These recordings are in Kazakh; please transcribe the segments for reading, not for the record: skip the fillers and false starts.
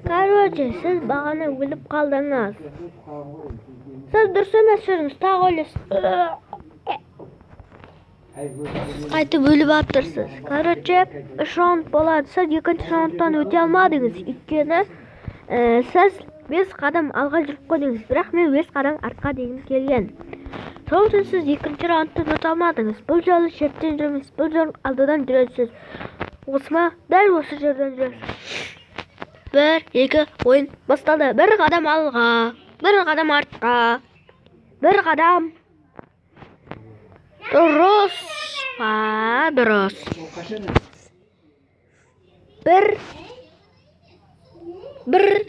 Короче, сіз бағана өліп қалдыңыз. Сіз дұрыс емес жүрдіңіз, тағы өлесіз. Сіз қайтып өліп жатырсыз. Короче, 3 раунд болады. Сіз екінші раундтан өте алмадыңыз. Өйткені сіз 5 қадам алға жүріп қойдыңыз. Бірақ мен 5 қадам артқа дегім келген. Сол үшін сіз екінші раундтан өте алмадыңыз. Бұл жолы шеттен жүрміз, бұл жолы алдыдан жүресіз. Осы ма? Дәл осы жерден жүресіз. 1, 2, ойын басталды. 1 қадам алға, 1 қадам артқа, 1 қадам. Дұрыс па? Дұрыс. 1, 1,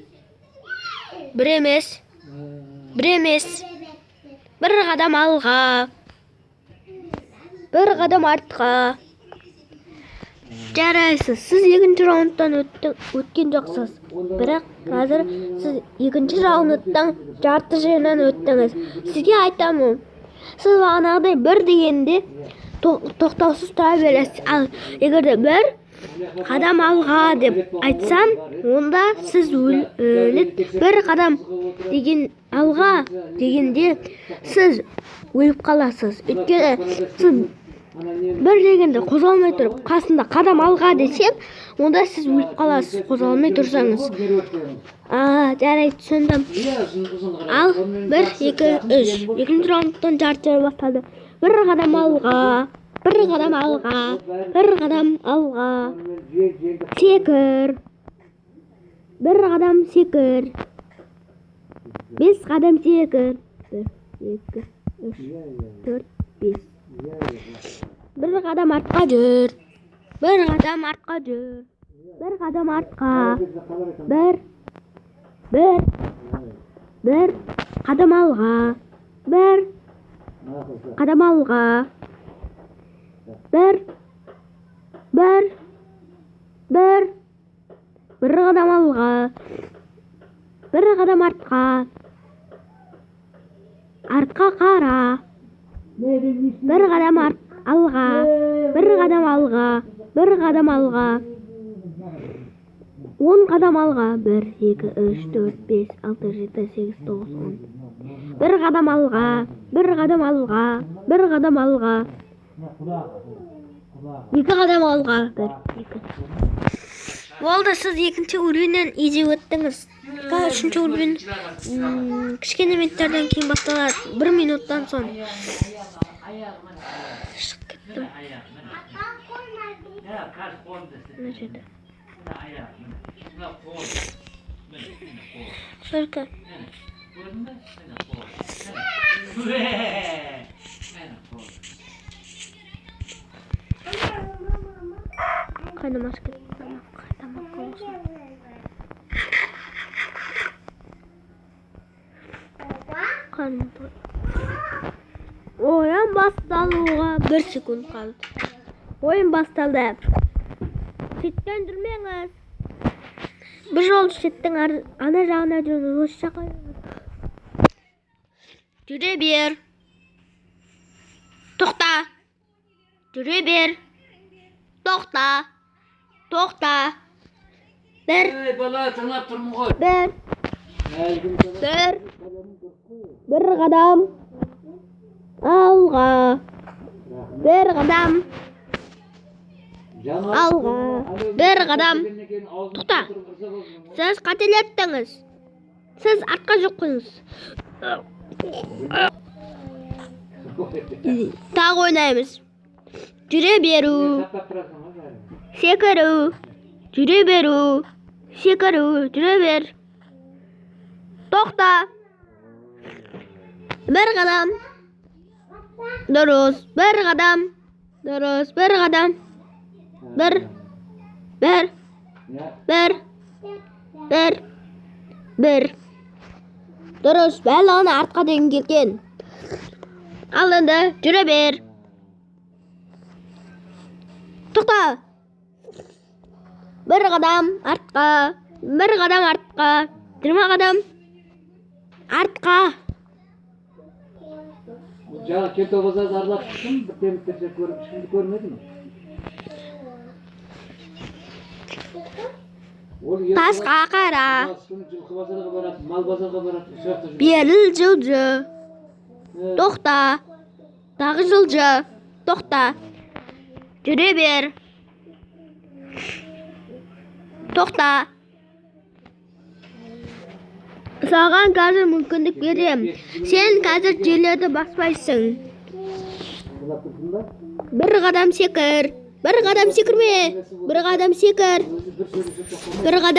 1 емес, 1 емес. 1 қадам алға, 1 қадам артқа. Жарайсыз. Сіз екінші раундтан өткен жоқсыз. Бірақ қазір сіз екінші раундтан жарты жерінен өттіңіз. Сізге айтамын. Сіз бағанағыдай 1 дегенде тоқтаусыз тұра бересіз. Ал егер де 1 қадам алға деп айтсам, онда сіз өліп 1 қадам деген алға дегенде сіз өліп қаласыз. Өйткені сіз 1 дегенде қозғалмай тұрып қасында қадам алға десем, онда сіз өліп қаласыз қозғалмай тұрсаңыз. Жарайды, түсіндім. Ал 1, 2, 3. Екінші раундтан жарты жер басталды. 1 қадам алға, 1 қадам алға, 1 қадам алға. Секір. 1 қадам секір. 5 қадам секір. 1, 2, 3, 4, 5. 1 қадам артқа жүр. 1 қадам артқа жүр. 1 қадам артқа. 1, 1, 1 қадам алға. 1 қадам алға. 1, 1, 1, 1 қадам алға. 1 қадам артқа. Артқа қара. 1 қадам алға. 1 қадам алға. 1 қадам алға. 10 қадам алға. 1, 2, 3, 4, 5, 6, 7, 8, 9, 10. 1 қадам алға. 1 қадам алға. 1 қадам алға. 2 қадам алға. 1, 2. Болды, сіз екінші уровеньнен изи өттіңіз. Қазір үшінші уровень, кішкене минуттардан кейін басталады. 1 минуттан соң. Шығып кеттім. Мына жерде. Сколько? Қайда маска? Тамақ болсын. Қарным той. Ойын басталуға 1 секунд қалды. Ойын басталды. Шеттен жүрмеңіз. Бір жол шеттің ана жағына жүріңіз, осы жаққа жүріңіз. Жүре бер. Тоқта. Жүре бер. Тоқта. Тоқта. 1. Ей, бала, тыңлап тұрмын ғой. 1. 1. 1 қадам алға. 1 қадам алға. 1 қадам. Тоқта. Сіз қателеттіңіз. Сіз артқа жүріп қойдыңыз. Тағы ойнаймыз. Жүре беру. Секіру. Жүре беру. Секіру. Жүре бер. Тоқта. 1 қадам. Дұрыс. 1 қадам. Дұрыс. 1 қадам. 1. 1. 1. 1. 1. Дұрыс. Барлығын артқа дейін келген. Ал енді жүре бер. Тоқта. 1 қадам артқа. 1 қадам артқа. 20 қадам артқа. Жаңа Келтоғазда аралап шықтым, бір темірді көріп, ешкімді көрмедім. Ол ертең Тасқа қара. Демалыс күні жылқы базарға барады, мал базарға барады, сол жақта жүреді. Беріл, жылжы. Е, Тоқта. Тағы жылжы. Тоқта. Жүре бер. Тоқта. Саған қазір мүмкіндік берем. Сен қазір жерлерді баспайсың. Тыңдап тұрсың ба? Бір қадам секір. Бір қадам секірме. Бір қадам секір. Өзі бір сөйлесе тоқтамайды. Бір қадам.